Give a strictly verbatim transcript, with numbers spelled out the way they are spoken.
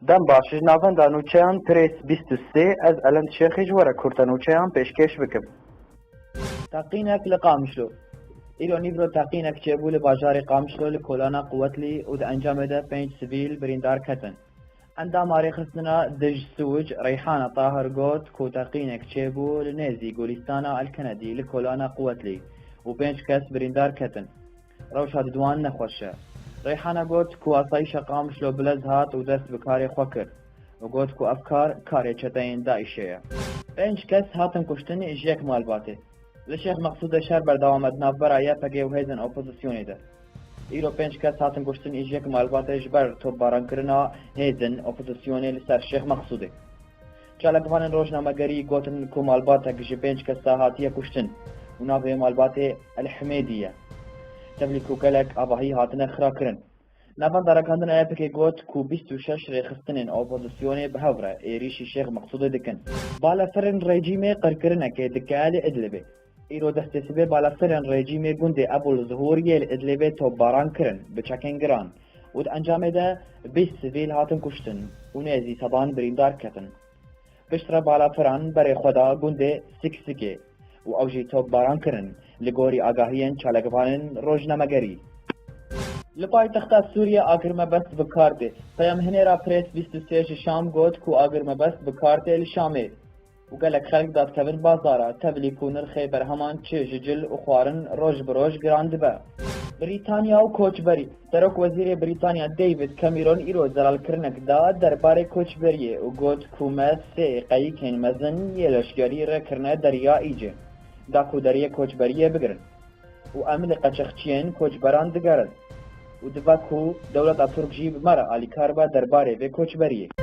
Dem baş, ji navenda nûçeyan Prês bîst û sê, ez Elend Şêxî ji we re kurte nûçeyan pêşkêş bikim. Teqînek li Qamişlo. Îro nîvro teqînek çêbû li bajarê Qamişlo li kolana Quwetlî û di encamê de pênc sivîl birîndar ketin. Endama rêxistina Dij Siwic Reyhana Tahir got ku teqînek çêbû li nêzî Gulîstana El Kenedî li kolana Quwetlî û pênc kes birîndar ketin. Rewşa di wan nexweş e. Reyhana got ku asayîşa Qamişlo bi lez hat û dest bi karê xwe kir û got ku ev kar karê çeteyên DAIŞê ye. Pênc kes hatin kuştin ji yek malbatê. Li Şêx Meqsûdê şer berdewam e di navbera Y P G û hêzên opozisyonê de. Îro pênc kes hatin kuştin ji yek malbatê ji ber topbarankirina hêzên opozisyonê li ser Şêx Meqsûdê. Çalakvanên rojnamegerî gotin ku malbatek ji pênc kesa hatiye kuştin û navê malbatê El Himêdî ye. Tevlî ku gelek avahî hatine xirakirin. Navenda ragihandina Y P G got ku bîst û şeş rêxistinên opozisyonê bi hev re êrîşî Şêx Meqsûdê dikin. Balefirên rejîmê qirkirinekê dike li Idlibê. Îro destê sibê balefirên rejîmê gundê Ebûl Zuhûr yê li Idlibê topbaran kirin bi çekên giran û di encamê de bîst sivîl hatin kuştin û nêzî sedan birîndar ketin. Piştre balafiran berê xwe da gundê Siksikê û ew jî topbaran kirin, li gorî agahiyên çalakvanên rojnamegerî. Li paytexta Sûriye agir mebest bi kar tê. Peyamhinêra Prês bîst û sê ji Şam got ku agir mebest bi kar tê li Şamê û gelek xelk dadikevin bazara, tevlî ku nirxê berheman çi ji cil û xwarin roj bi roj giran dibe. Brîtanya û koçberî. Serok Wezîrê Brîtanya David Cameron îro zelalkirinek da derbarê koçberiyê û got ku me sê qeyikên mezin yê leşkerî rêkirine Derya Îcê, da ku deriyê koçberiyê bigirin û em li qeçexçiyên koçberan digerin û dibe ku dewleta Tirk jî bi me re alîkar be derbarê vê koçberiyê.